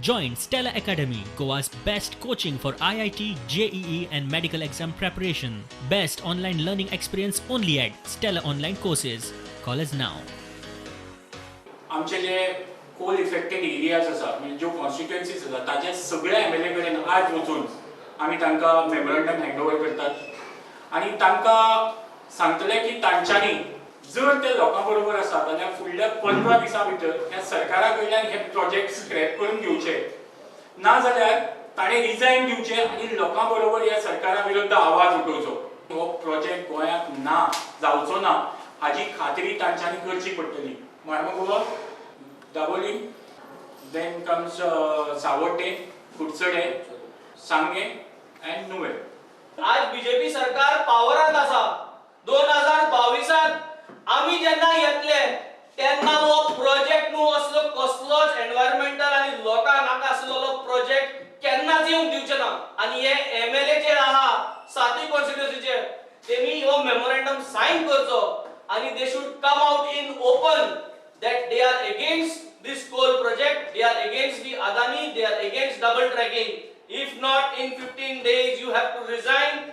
Join Stella Academy, Goa's best coaching for IIT, JEE, and medical exam preparation. Best online learning experience only at Stella Online Courses. Call us now. आमचे जे कोल affected areas आसा, म्हणजे ज्यो constituencies आसा, ताचे सगळे MLA कडेन आज वचून आमी तांकां मेमोरंडम हँड ओवर करतात आनी तांकां सांगतले की तांच्यांनी जर ते लोकां बरोबर आसा जाल्यार फुडल्या 15 दिसां भितर ह्या सरकारा कडल्यान हे प्रोजेक्ट स्क्रॅप करून घेवचे, ना जाल्यार ताणें रिजायन दिवचें आनी लोकां बरोबर ह्या सरकारा विरुद्ध आवाज उठोवचो. हो प्रोजेक्ट गोंयांत ना जावचो ना हाजी खात्री तांच्यांनी करची पडटली. Marmagoa, Dabolim, then comes Savarde, Curchorem, Sanguem and Nuvem. आज बीजेपी सरकार पावरांत आसा. 2022 आमी जेन्ना येतले तेन्ना हो प्रोजेक्ट न्हू असलो कसलोच एनवायरमेंटल आनी लोकांक नाका आसलेलो प्रोजेक्ट केन्नाच येवंक दिवचे ना. आनी हे एमएलए जे आहा सातूय कॉन्स्टिट्युएन्सीचे, तेमी हो मेमोरेंडम सायन करचो आनी they should come out in open that they are against this coal project, they are against the Adani, they are against double tracking. If not, in 15 days you have to resign.